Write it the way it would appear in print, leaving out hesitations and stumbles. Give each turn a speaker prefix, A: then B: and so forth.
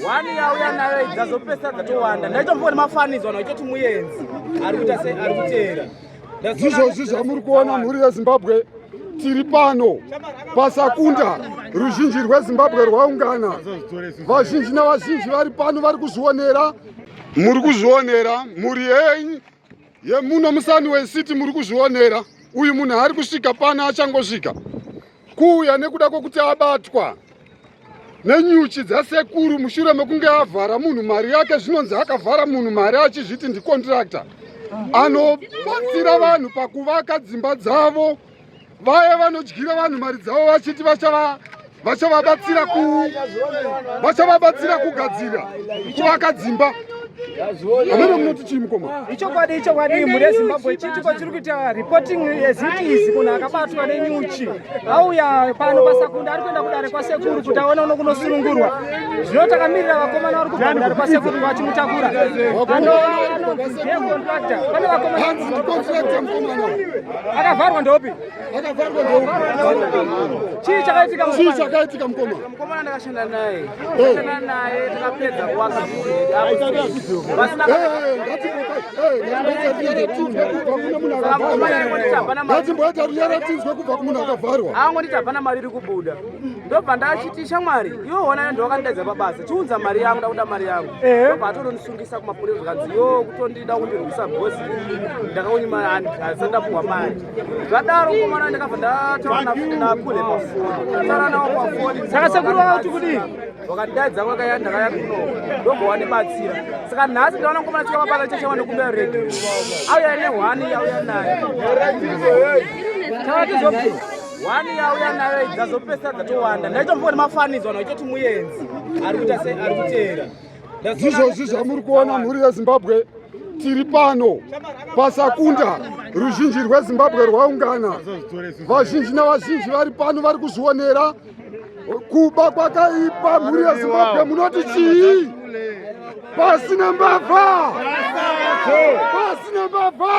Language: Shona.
A: Wani yauya nayo dzazopesa dzatowanda. Ndaitomboona mafanizo vanhu vachitoti muyenzi ari kuita se ari kuteera.
B: Ndizvozvi zvamuri kuona, mhuri yeZimbabwe, tiri pano paSakunda. Ruzhinji rweZimbabwe rwaungana, vazhinji navazhinji vari pano vari kuzvionera. Muri kuzvionera, mhuri yenyu yemuno muSunway City, muri kuzvionera. Uyu munhu ari kusvika pano, achangosvika kuuya nekuda kwokuti abatwa nenyuchi dzasekuru mushure mekunge avhara munhu mari yake. Zvinonzi akavhara munhu mari achizviti ndicontractor anobatsira vanhu pakuvaka dzimba dzavo. Vaya vanodyira vanhu mari dzavo vachiti vachavabatsira kugadzira, kuvaka dzimba. Amene munoti chii, mukoma?
C: Ichokwadi, ichokwadi, mhuri yeZimbabwe. Chiitiko chiri kuita reporting as it is. Munhu akabatwa nenyuchi auya pano paSakunda, ari kuenda kudare kwasekuru kuti aone uno kunosunungurwa. Zvino takamirira vakomana vari kubva kudare kwasekuru vachimutakura, anova anonzi ndiye contractor. Pane vakomana.
B: Hanzi ndicontractor mukomana.
C: Akavharwa ndopi?
B: Akavharwa ndoupi?
C: Chii chakaitika,
B: Chii
C: mukomana?
B: chakaitika, mukoma?
A: Mukomana ndakashanda naye. Ndakashanda naye, takapedza kuvaka vasina.
B: Ngatimboita kubva kune munhu akavharwa. Ngatimboita runyara tinzwe kubva kumunhu akavharwa.
A: Angonditi hapana mari iri kubuda. Ndobva ndachiti, "Shamwari, iwe hona, ndowakandidadza pabasa, chiunza mari yangu, ndakuda mari yangu." Ndobva atondondisungisa kumapurisa, zvikanzi yo kutondida kundirwisa bhosi ndakaunyima, handisati ndapuhwa mari. Zvadaro mukomana ndakabva ndataura nakule pafoni, taura nawo pafoni.
C: Saka sekuru vakati kudii?
A: Vakandidaidza, vakaya, ndakaya kuno, ndobva wandibatsira. Saka nhasi ndaona mukomana chika mabasa cheshe wandikumbira redu, auya nehwani yauya nayo.
C: Takatizobvi.
A: Wani yauya nayo dzazopesa dzatowanda. Ndaitomboona mafanizo vanhu vachitoti muyenzi ari kuita se ari kuteera.
B: Ndizvozvi zvamuri kuona, mhuri yeZimbabwe, tiri pano paSakunda. Ruzhinji rweZimbabwe rwaungana, vazhinji navazhinji vari pano vari kuzvionera. Kuba kwakaipa. Mhuri yeZimbabwe, munoti chii? Pasina mbavha, pasina mbavha.